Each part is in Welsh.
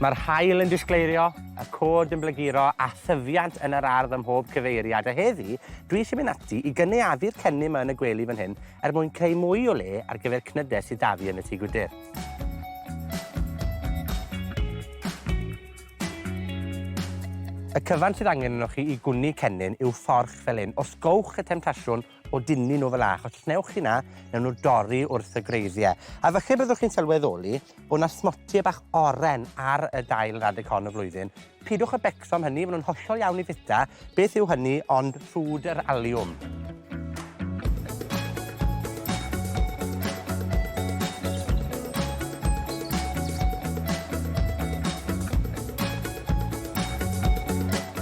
Mae'r haul yn disgleirio, y cod yn blaguro a thyfiant yn yr ardd ym mhob cyfeiriad. A heddi, dwi eisiau mynd ati i gynaeafu'r cennin 'ma yn y gwely fan hyn er mwyn creu mwy o le ar gyfer cnydau sydd 'da fi yn y tŷ gwydr. Y cyfan sydd angen arnoch chi i gwni cennin yw fforch fel hyn. Osgowch y temtasiwn o dynnu nhw fel 'a, achos os wnewch chi 'na, newn nhw dorri wrth y gwreiddiau. A falle byddwch chi'n sylweddoli bod 'na smotie bach oren ar y dail yr adeg hon y flwyddyn. Pidwch â becso am hynny, maen nhw'n hollol iawn i fita. Beth yw hynny ond rhwd yr aliwm?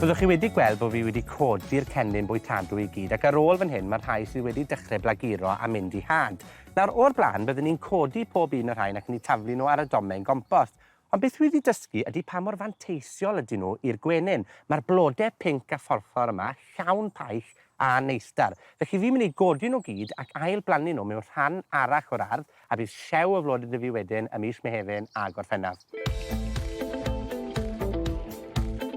Byddwch chi wedi gweld bod fi wedi codi'r cennin bwytadwy i gyd, ac ar ôl fan hyn mae rhai sydd wedi dechrau blaguro a mynd i had. Nawr, o'r blaen, byddwn ni'n codi pob un o'r rhain ac yn eu taflu nhw ar y domen gompost. Ond beth dwi wedi dysgu ydy pa mor fanteisiol ydyn nhw i'r gwenyn. Mae'r blode pinc a phorffor yma llawn paill a neithdar. Felly fi'n mynd i godi nhw gyd ac ail-blannu nhw mewn rhan arall o'r ardd, a bydd siew o flode 'da fi wedyn ym mis Mehefin a Gorffennaf.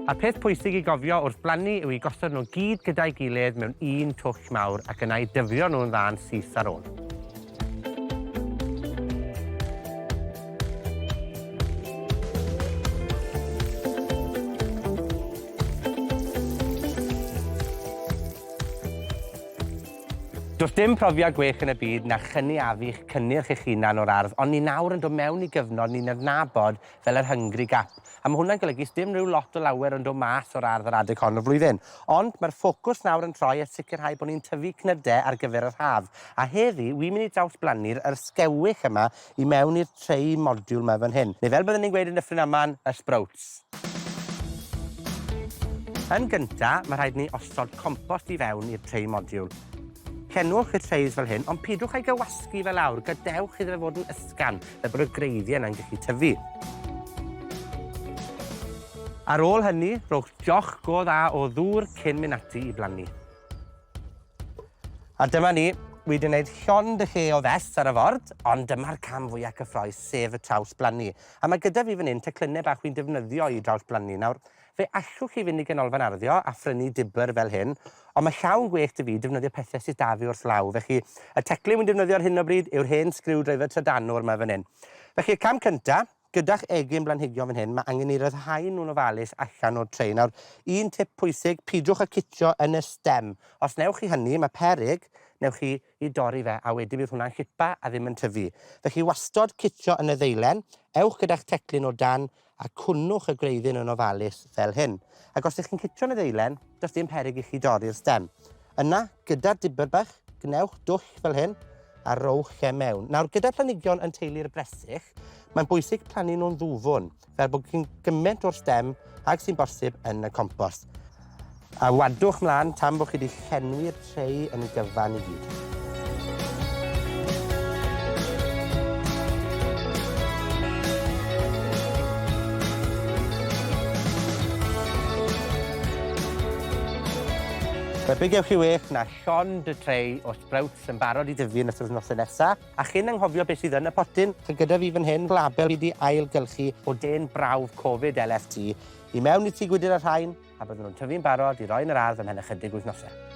A'r peth pwysig i gofio wrth blannu yw i gosod nhw gyd gyda'i gilydd mewn un twll mawr ac yna i dyfrio nhw'n dda'n syth ar ôl. Does dim profiad gwell yn y byd na chynaeafu'ch cynnyrch eich hunan o'r ardd, ond ni nawr yn dod mewn i gyfnod ni'n adnabod fel yr Hungry Gap. A ma' hwnna'n golygu sdim rhyw lot o lawer yn dod mas o'r ardd yr adeg hon o'r flwyddyn. Ond mae'r ffocws nawr yn troi at sicrhau bod ni'n tyfu cnyde ar gyfer yr haf. A heddi, wi'n mynd i drawsblannu'r ysgewyll yma i mewn i'r tray modiwl 'ma fan hyn. Neu fel bydden ni'n gweud yn Dyffryn Aman, y sprouts. Yn gynta, mae rhaid ni osod compost i fewn i'r tray modiwl. Llenwch y trays fel hyn, ond pidwch â'i gywasgu fe lawr, gadewch iddo fe fod yn ysgafn, fel bod y gwreiddiau yna'n gallu tyfu. Ar ôl hynny, rhowch joch go dda o ddŵr cyn mynd ati i blannu. A dyma ni, wi wedi gwneud llond y lle o fes ar y ford, ond dyma'r cam fwyaf cyffroes, sef y trawsblannu. A mae gyda fi fan hyn teclynnau bach wy'n defnyddio i drawsblannu. Nawr, fe allwch chi fynd i ganolfan arddio a phrynu dibr fel hyn, ond mae llawn gwell 'da fi defnyddio pethau sydd 'da fi wrth law. Felly, y teclyn wy'n defnyddio ar hyn o bryd yw'r hen screwdriver trydanwr 'ma fan hyn. Felly, y cam cynta, Gyda'ch egin blanhigion fan hyn, mae angen i ryddhau nhw'n ofalus allan o'r tray. Nawr, un tip pwysig, pidwch â cutio yn y stem. Os wnewch chi hynny, mae peryg, newch chi i dorri fe, a wedyn bydd hwnna'n llipa a ddim yn tyfu. Felly, wastod cutio yn y ddeilen, ewch gyda'ch teclyn o dan a cwnnwch y gwreiddyn yn ofalus fel hyn. Ac os ydych chi'n cutio yn y ddeilen, does dim peryg i chi dorri'r stem. Yna, gyda'r dibr bach, gwnewch dwll fel hyn a rowch e mewn. Nawr, gyda planhigion yn teulu'r bresych, mae'n bwysig plannu nhw'n ddwfwn, fel bod chi'n gymaint o'r stem ag sy'n bosib yn y compost. A wadwch mlaen tan bod chi wedi llenwi'r trei yn gyfan i gyd. Wel, be gewch chi well na llond y trei o sprouts yn barod i dyfu yn ystod wythnosau nesa. A chyn anghofio beth sydd yn y potyn, so gyda fi fan hyn label fi 'di ailgylchu o den brawf Covid LFT i mewn i tŷ gwydr y rhain, a bydden nhw'n tyfu'n barod i roi yn yr ardd ymhen ychydig wythnosau.